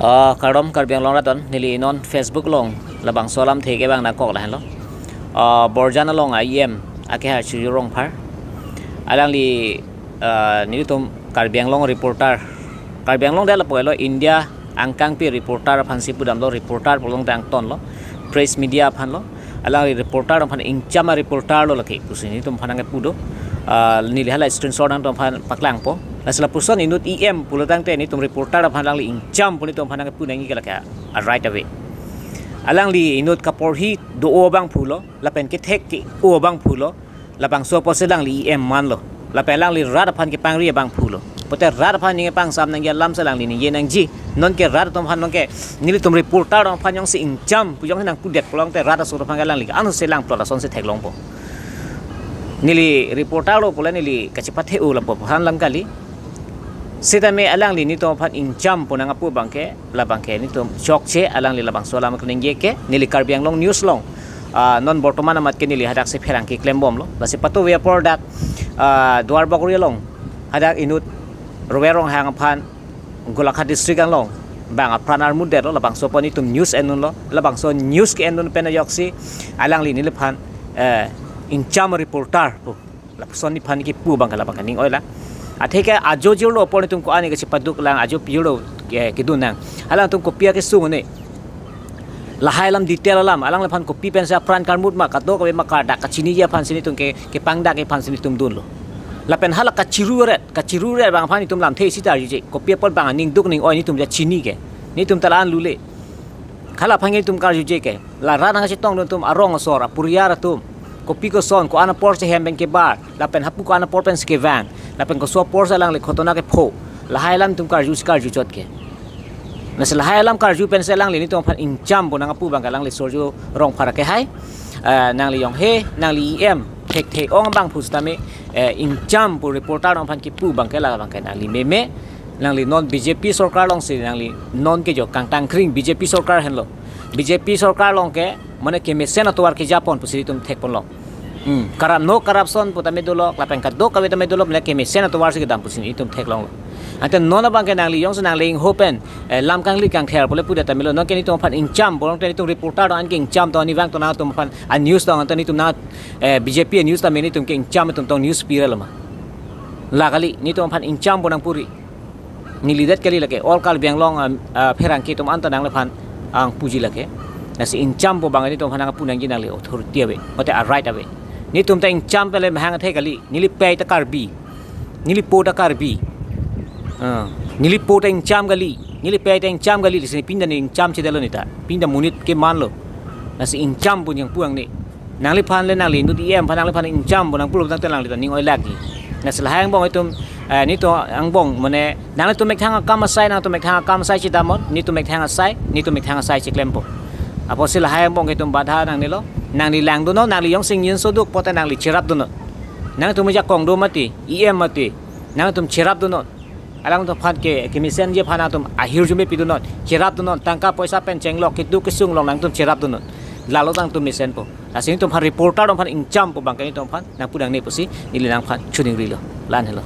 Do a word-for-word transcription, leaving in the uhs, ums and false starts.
Ah, kardom Karbi Anglong rat-an, neli non Facebook along labangso alamthe ke bang nangkok lahenlo. Ah, Borjan along a E M, ake ha Chuju Rongphar. Alangli, ah, nelitum Karbi Anglong reporter. Karbi Anglong det lapu-an lo, India angkangpi reporter aphansi pudamlo, reporter pu along tangtonlo, press media aphanlo. Alangli reporter aphan ingcham a-reporter lo lake pusi nelitum aphan nangkepu do. Ah, neli hala screenshot nangtum aphan paklangpo. Lasi lapuson inut E M pulo tangte nelitum reporter aphan alangli ingcham pu nelitum aphan nangkepu nangji ke lake a-right away. Alangli inut kaporhi do-o abangphu lo, lapen kethek ke-o abangphu lo, labangso apotsi alangli E M manlo. Lapen alangli rat aphan kepangri abangphu lo. Pote rat aphan ningje pangsam nangji alam si alangli ningje nangji. Nonke rat atum aphan nonke nelitum reporter atum aphan jongsi ingcham pu jongsi nangpudet pulote rat aso atum aphan ke alangli ano se langplot asonsi theklongpo. Neli reporter lo pule neli kachepathe-o lapu aphan alam kali. Sitame alangli nelitum aphan ingcham pu nangpu abangke, labangke nelitum chokche, alangli labangso alam keningje ke, neli Karbi Anglong News along, ah, non bortoman amat ke neli hadaksi pherangke klembomlo. Lasi patu ve apor dak, ah, Duarbagori along hadak inut Rover Ronghang aphan Golaghat district along bang apran armut detlo, labangso apot nelitum news endunlo, labangso news ke-endun pen ajoksi alangli neliphan, eh, ingcham reporter pu. Lapuson neliphan kepu abangke labangke ning oila. Atheke ajo jirlo apor nelitum ko-an ke chepaduk lang ajo jirlo ke, kedun nang. Alangtum kopi akesung ne. Lahai alam detail alam, alangliphan kopi pensi apran karmut ma, kadokave ma kardak kachiniji aphansi nelitum ke, kepangdak aphansi nelitum dunlo. Lapen hala kachiruret, kachiruret abang aphan nelitum lamthe isi ta arjuje. Kopi apot bang aning duk ning oi nelitum ja chini ke. Nelitum ta la-an lule. Hala aphan nelitum karjuje ke. La rat nangchetongdun atum arong asor, apuriar atum. Kopi koson, ko-an apor si hem pen kebar, lapen hapu ko-an apor pensi kevang, lapen koso apor si alangli ghotona kepho. Lahai alam nelitum karjusi karjuchot ke. Lasi lahai alam karju pensi alangli nelitum aphan ingcham pu nangpu abangke alangli Chuju Rongphar ke hai. Eh, nangli jong he, nangli E M, thekthe-ong abangphu sitame, eh, ingcham pu reporter atum aphan kepu abangke labangke nangli meme, nangli non B J P sorkar alongsi nangli nonke jo kangtangkring B J P sorkar henlo. B J P sorkar along ke, mane kemesen atovar kejapon pusi nelitum thekponlo. Hmm, karap no corruption pu tame dolok, lapen kadokave tame dolok, mane kemesen atovar si kedam pusi nelitum theklonglo. Ante non abangke nangli jongsi nangli ingho pen, eh, lam kangli kangther pule pudet tame lo, nonke nelitum aphan ingcham, bolong te nelitum reporter atum an ke ingcham to, nivang to nangtum aphan a-news to, ante nelitum nang, eh, B J P a-news tame nelitum ke ingcham nelitum tong news pira lo ma. La kali, nelitum aphan ingcham pu nangpuri. Neli det kali lake, all Karbi Anglong, ah, ah, pherangke atum anta nangliphan nangpuji lake. Lasi ingcham pu abang nelitum aphan nangpu nangji nangli authority ave, mate a-right ave. Nelitum ta ingcham pele mahang athe kali, neli pei ta Karbi. Neli po ta Karbi. Ah, neli po ta ingcham kali, neli pei ta ingcham kali, lasi pini ta neli ingcham chedetlo neta. Pini ta monit kemanlo. Lasi ingcham pu nangpu ang ne. Nangliphan le nangli inut E M aphan nangliphan ingcham pu nangpulo tangte nangli ta ning oilakji. Lasi lahai angbong itum, eh, nelitum angbong mane, nanglitum methang akam asai, nangtum methang akam asai chedamnon, nelitum methang asai, nelitum methang asai cheklempo. Apotsi lahai angbong itum badha nangnelo, nangli langdunnon, nangli jongsi ingjinsoduk pote nangli cherapdunnon. Nangtum ajakong do mati, E M mati, nangtum cherapdunnon. Alangtum aphan ke, kemesenji aphan atum ahirjume pidunnon, cherapdunnon, tangka poisa pen chenglok, keduk kesung along nangtum cherapdunnon. Lalo tangtum mesenpo. Lasi nelitum aphan reporter atum aphan ingcham pu abangke nelitum aphan nangpu nangne pusi neli nangphan choningrilo. La-an helo.